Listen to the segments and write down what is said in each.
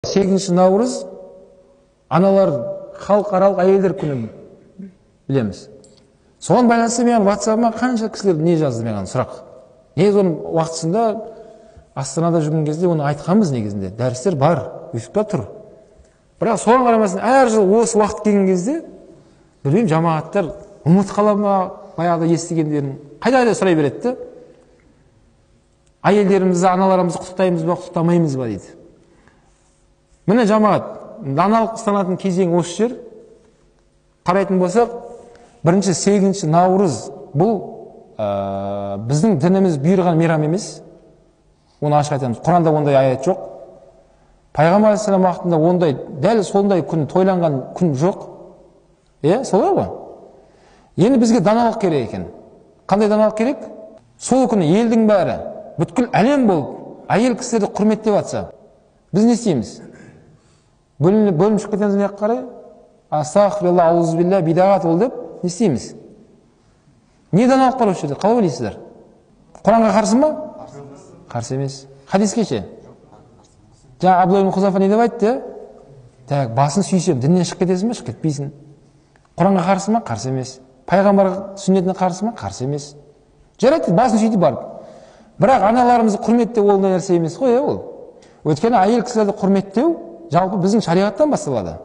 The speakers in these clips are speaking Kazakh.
8 наурыз аналар халықаралық әйелдер күні білеміз. Соған байланысты мен WhatsApp-ыма қанша кісілер не жазды маған сұрақ. Негізі оның уақытысында Астанада жүрген кезде оны айтқанбыз негізінде. Дәрістер бар, ютубта тұр. Бірақ соған қарамастан әр жыл осы уақыт келген кезде білмеймін, жамағаттар ұмытып қала ма баяғыда естігендерін, қайда-қайда сұрай береді де. Әйелдерімізді, аналарымызды құттықтаймыз ба, құттықтамаймыз ба дейді. Міне жамағат, даналық ұстанатын кезең осы жер. Қарайтын болсақ, бірінші 8 наурыз бұл біздің дініміз бұйырған мейрам емес. Оны ашық айтамыз. Құранда ондай аят жоқ. Пайғамбар алейхиссалам уақытында ондай, дәл сондай күн тойланған күн жоқ. Солай ғой. Енді бізге даналық керек екен. Қандай даналық керек? Сол күні елдің бәрі, бүткіл әлем болып, әйел кісілерді құрметтеп жатса, біз не істейміз? Бөлініп шығып кетеміз мына жаққа қарай? Астағфирулла, аузубилля, бидағат ол деп не істейміз? Не даналық бар осы жерде? Қалай ойлайсыздар? Құранға қарсы ма? Қарсы емес. Хадиске ше? Жаңа Абдулла ибн Хузафа не деп айтты? Так, басын сүйсем, діннен шығып кетесің бе? Шығып кетпейсің. Құранға қарсы ма? Қарсы емес. Пайғамбар сүннетіне қарсы ма? Қарсы емес. Жарайды, басын сүйді барып. Бірақ аналарымызды құрметтеу ол нәрсе емес қой, ол. Өйткені әйел кісілерді құрметтеу жалпы біздің шариғаттан басталады.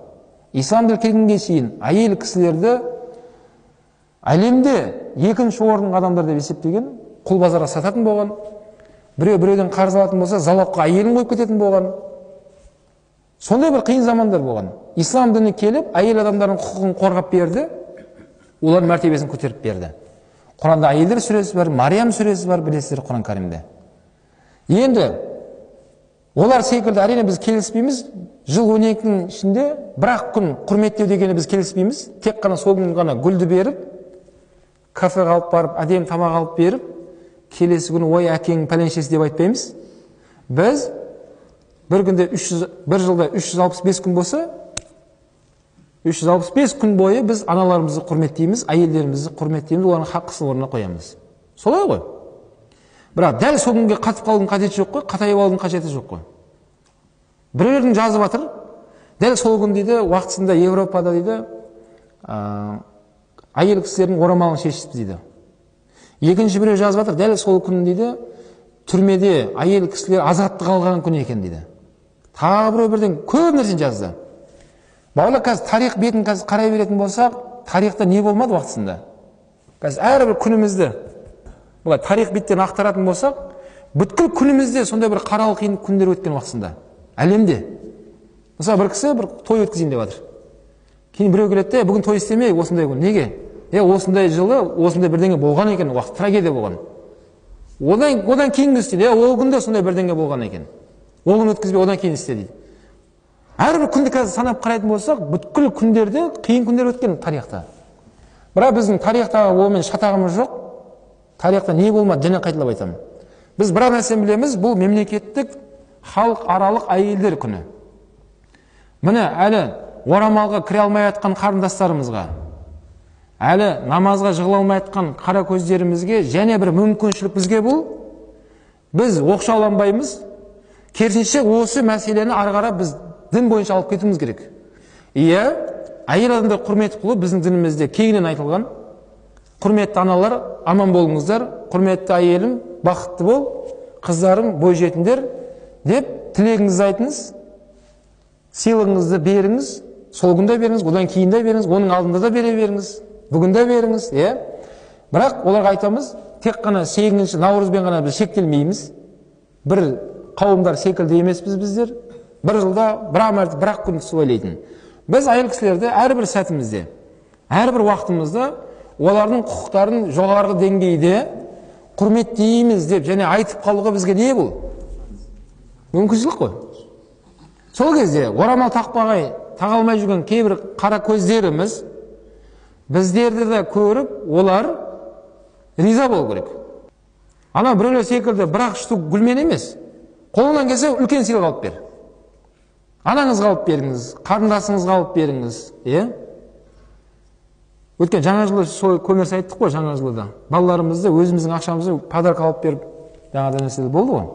Ислам діні келгенге шейін әйел кісілерді әлемде екінші орынғы адамдар деп есептеген, құл базарға сататын болған, біреу біреуден қарыз алатын болса, залогқа әйелін қойып кететін болған. Сондай бір қиын замандар болған. Ислам діні келіп, әйел адамдардың құқығын қорғап берді, олардың мәртебесін көтеріп берді. Құранда әйелдер сүресі бар, Мариям сүресі бар, білесіздер Құран Кәрімде. Енді олар секілді әрине біз келіспейміз. Жыл 12-нің ішінде бір-ақ күн құрметтеу дегені біз келіспейміз. Тек қана сол күні ғана гүлді беріп, кафеге алып барып, әдемі тамақ алып беріп, келесі күні ой әкең пәленшесі деп айтпаймыз. Біз бір күнде 300, бір жылда 365 күн болса, 365 күн бойы біз аналарымызды құрметтейміз, әйелдерімізді құрметтейміз, олардың хақысын орнына қоямыз. Солай ғой. Бірақ дәл сол күнге қатып қалудың қажеті жоқ қой, қатайып алудың қажеті жоқ қой. Біреулердің жазып жатыр, дәл сол күн дейді, уақытысында Европада дейді, әйел кісілердің орамалын шешіпті дейді. Екінші біреу жазып жатыр, дәл сол күн дейді, түрмеде әйел кісілер азаттық алған күн екен дейді. Тағы біреу бірден көп нәрсені жазды. Бауырлар, қазір тарих бетін қазір қарай беретін болсақ, тарихта не болмады уақытысында? Қазір әрбір күнімізді былай тарих беттерін ақтаратын болсақ, бүткіл күнімізде сондай бір қаралы қиын күндер өткен уақытысында. Әлемде. Мысалы, бір кісі бір той өткізейін деп жатыр. Кейін біреу келеді де, бүгін той істемей, осындай күн. Неге? Осындай жылы, осындай бірдеңе болған екен, уақыт трагедия болған. Одан кейінгі істейді. Ол күнде сондай бірдеңе болған екен. Ол күн өткізбей, одан кейін істе дейді. Әрбір күнді қазір санап қарайтын болсақ, бүткіл күндерде қиын күндер өткен тарихта. Бірақ біздің тарихтағы онымен шатағымыз жоқ. Тарихта не болмады, және қайталап айтамын. Біз бір нәрсені білеміз, бұл мемлекеттік халықаралық әйелдер күні. Міне әлі орамалға кіре алмай жатқан қарындастарымызға, әлі намазға жығыла алмай жатқан қара көздерімізге және бір мүмкіншілік бізге бұл. Біз оқшауланбаймыз. Керісінше осы мәселені ары қарай біз дін бойынша алып кетуіміз керек. Иә, әйел адамды құрмет қылу біздің дінімізде кеңінен айтылған. Құрметті аналар, аман болыңыздар, құрметті әйелім, бақытты бол, қыздарым, бойжетіңдер деп тілегіңізді айтыңыз, сыйлығыңызды беріңіз, сол күнде беріңіз, одан кейін де беріңіз, оның алдында да бере беріңіз, бүгін де беріңіз, иә. Бірақ оларға айтамыз, тек қана 8 наурызбен ғана біз шектелмейміз. Бір қауымдар секілді емеспіз біздер. Бір жылда бір мәрте бір-ақ күн ойлайтын. Біз әйел кісілерді әрбір сәтімізде, әрбір уақытымызда олардың құқықтарын жоғарғы деңгейде құрметтейміз деп және айтып қалуға бізге не бұл? Мүмкіншілік қой. Сол кезде орамал тақпағай, таға алмай жүрген кейбір қара көздеріміз біздерді де көріп, олар риза болу керек. Ана біреулер секілді бір-ақ штук гүлмен емес, қолыңнан келсе үлкен сыйлық алып бер. Анаңызға алып беріңіз, қарындасыңызға алып беріңіз, иә? Өткен жаңа жылы сол көп нәрсе айттық қой, жаңа жылы да. Балаларымызды өзіміздің ақшамызды подарка алып беріп, жаңағыдай нәрселер болды ғой.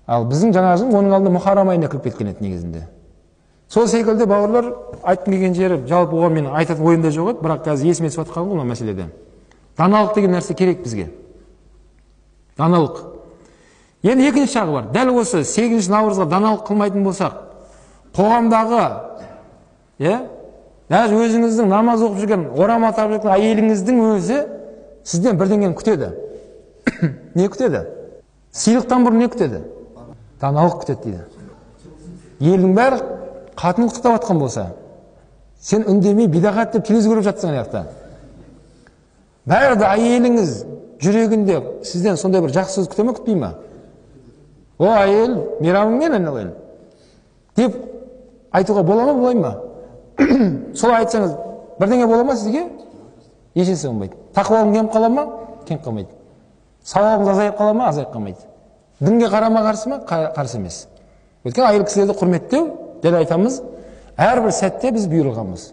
Ал біздің жаңа жыл оның алдында Мұхаррам айына кіріп кеткен еді негізінде. Сол секілді, бауырлар, айтқым келген жері, жалпы оған мен айтатын ойым да жоқ еді, бірақ қазір есіме түсіп жатқан ғой мына мәселеде. Даналық деген нәрсе керек бізге. Даналық. Енді екінші жағы бар. Дәл осы 8 наурызға даналық қылмайтын болсақ, қоғамдағы, даже өзіңіздің намаз оқып жүрген, орамал тағып жүрген әйеліңіздің өзі сізден бірдеңені күтеді. Не күтеді? Сыйлықтан бұрын не күтеді? Даналық күтеді дейді. Елдің бәрі қатын құттықтап жатқан болса, сен үндемей бидағат деп телевизор көріп жатсаң ана жақта. Бәрі де әйеліңіз жүрегінде сізден сондай бір жақсы сөз күте ме, күтпей ме? О, әйел, мейрамыңмен айналайын деп айтуға бола ма, болмай ма? Солай айтсаңыз, бірдеңе бола ма сізге? Ешнәрсе болмайды. Тақуалығың кеміп қала ма? Кеміп қалмайды. Сауабыңыз азайып қала ма? Азайып қалмайды. Дінге қарама қарсы ма? Қарсы емес. Өйткені әйел кісілерді құрметтеу, дәл айтамыз, әрбір сәтте біз бұйырылғанбыз.